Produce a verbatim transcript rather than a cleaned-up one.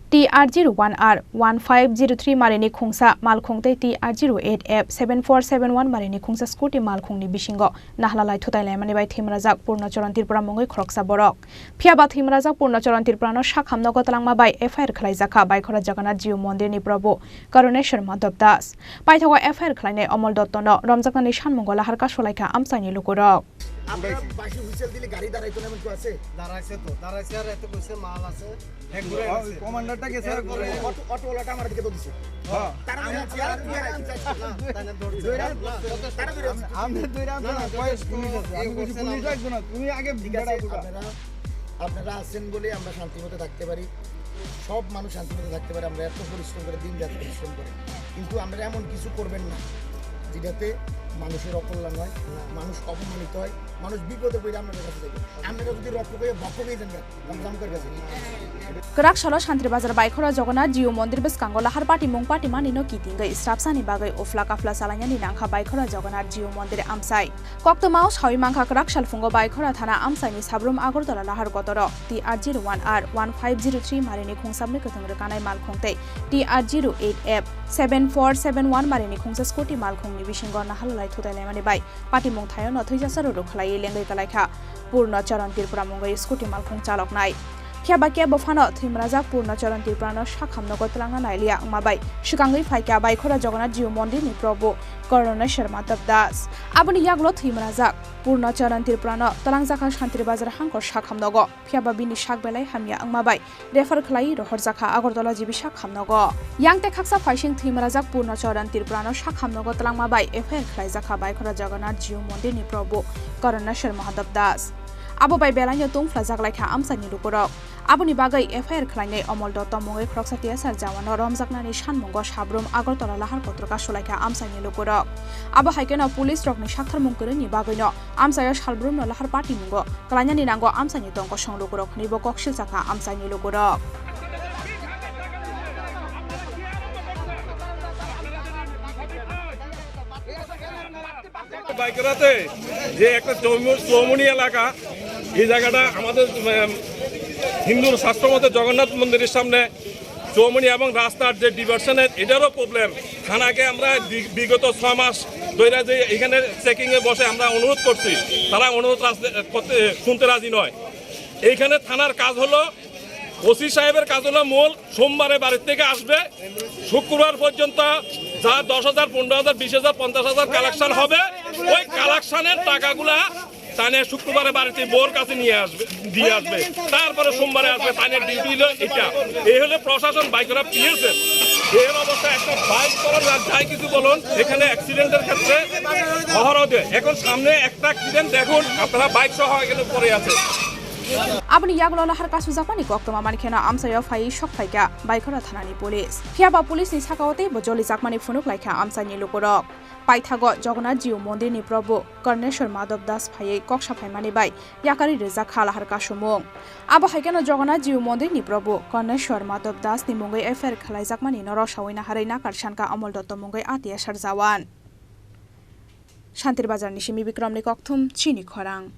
T R zero one R one five zero three marini khungsa malkhung tei T R zero eight F seven four seven one marini khungsa scooty malkhungni bisingo nahalalai thutai laimani bai thwimarajak Purno Charan Tripura mungwi khoroksa borok. Phiya ba thwimarajak Purno Charan Tripurano sak hamno gotlangma bai F I R khwlaijakha Baikhora Jagannath Jiu Mondirni Probhu Karuneswar Madhav Das. Paithago F I R khwlainai Omol Dottono romjaknani sanmungo lahar kasulaikha amchaini lukurok. আপনারা বাঁশি হুইসেল দিলে গাড়ি দাঁড়াইতো না, এমন কেউ আছে? দাঁড়াইছে তো, দাঁড়াইছে আর এত কইছে মাল আছে। এক ঘুরে ও, গেছে। কমান্ডারটা গেছে আর এরপরে ঘুরে। অটো, অটোওয়ালাটা আমার দিকে তো দিছে। হ্যাঁ। তারা ধরে আছে, আর ধরে আছে। না, তারা ধরে আছে। ধরে আছে। তারা ধরে আছে। আমি, আমি ধরে আছে না, না, না, কয়েক পুলিশ আছে। এই আমি বলছি, করছে না, পুলিশ আমরা একজন আছে। তুমি আগে ঠিক আছে, বেড়া বুঝা। আপনারা, আপনারা আছেন বলে আমরা শান্তিমতো থাকতে পারি। সব মানুষ শান্তিমতো থাকতে পারে। আমরা এত পরিশ্রম করে, দিন রাত পরিশ্রম করে, কিন্তু আমরা এমন কিছু করবেন না যেটাতে মানুষের অকল্যাণ হয়, মানুষ অপমানিত হয়, মানুষ বিপদে পড়ে আপনাদের কাছে যাবে। আপনারা যদি রক্ষক হয়ে ভক্ষক হয়ে যান, রামজামকার কাছে। Kwrak salo Santri Bazar Baikhora Jagannath Jiu Mondir bwskango lahar patimung patimani no kitingwi srapsani bagwi ufla kafla chalainani nangkha Baikhora Jagannath Jiu Mondir amchai. Koktwmao sawi mankha kwrak salphungo Baikhora thana amchaini sabrum Agartala lahar kotoro T R zero one R one five zero three marini khungsa mwkhwtwng rwkanai malkhung tei T R zero eight F seven four seven one marini khungsa scooty malkhungni bisingo nahalalai thutai laimani bai patimung thaio no thwijasa rwrwk khwlaiwi lengwi kwlaikha Purno Charan Tripura mungwi scooty malkhung chaloknai. Phiya ba kebo phano thwimarajak Purno Charan Tripurano sak hamno gotlangna nailiya wngma bai swkangwi phaikha Baikhora Jagannath Jiu Mondirni Probhu Karuneswar Madhav Das. Aboni yagulo thwimarajak Purno Charan Tripurano twlangjakha Santri Bazar hangkor sak hamnogo. Phiya ba bini sak belai hamya wngma bai refer khwlaiwi rohorjakha Agartala G B sak hamnogo. Yang tei khaksa phaising thwimarajak Purno Charan Tripurano sak hamnogo twlangma bai F I R khwlaijakha Baikhora Jagannath Jiu Mondirni Probhu Karuneswar Madhav Das. Abo bai belaino tungphlajak laikha amchaini lukurok. Aboni bagwi F I R khwlainai Omol Dotto mungwi khoroksa T S R jawano romjaknani sanmungo sabrum Agartala lahar kotor kasulaikha amchaini lukurok. Abo hai kheno police rokni saktharmung kwrwini bagwino amchaio salbrumno lahar patimungo kwlainani nango amchaini tongkosong lukurok hwnwibo kok siljakha amchaini lukurok. বাইকরাতে যে একটা চৌমু-, চৌমুহনী এলাকা, এই জায়গাটা আমাদের, উম, হিন্দুর শাস্ত্র মতে জগন্নাথ মন্দিরের সামনে চৌমুহনী এবং রাস্তার যে ডিভারশনের, এটারও প্রবলেম। থানাকে আমরা বি-, বিগত ছয় মাস ধরে যে এখানে চেকিংয়ে বসে আমরা অনুরোধ করছি, তারা অনুরোধ রাখতে, করতে, শুনতে রাজি নয়। এইখানে থানার কাজ হলো, ওসি সাহেবের কাজ হলো মূল সোমবারে বাড়ির থেকে আসবে, শুক্রবার পর্যন্ত যা দশ হাজার, পনেরো হাজার, বিশ হাজার, পঞ্চাশ হাজার কালেকশন হবে, ওই কালেকশনের টাকাগুলা তানে শুক্রবারে বাড়িতে বউর কাছে নিয়ে আসবে, দিয়ে আসবে, তারপরে সোমবারে আসবে। তানের ডিউটি হলো এটা। এই হলো প্রশাসন, বাইকরা পিএসএফ। এই অবস্থা একটা বাইক করার আর যাই কিছু বলুন, এখানে অ্যাক্সিডেন্টের ক্ষেত্রে হহরহ দেয়। এখন সামনে একটা অ্যাক্সিডেন্ট দেখুন আপনারা, বাইক সহ এখানে পড়ে আছে। Aboni yagulo lahar kasujakmani koktwma mankheno amchaio phaiwi sok phaikha Baikhora thanani police. Phiya ba police ni sakao teibo jolijakmani phunuk laikha amchaini lukurok. Paithago Jagannath Jiu Mondirni Probhu Karneswar Madhav Das phaiwi kok saphaimani bai yakarwi rijak kha lahar kasumung. Abo hai kheno Jagannath Jiu Mondirni Probhu Karneswar Madhav Das ni mungwi F I R khwlaijakmani no rosawi naharwi nakar sankha Amol Dotto mungwi A T S R jawan. Shantir Bazar ni simi Bikram ni kokthum chini khorang.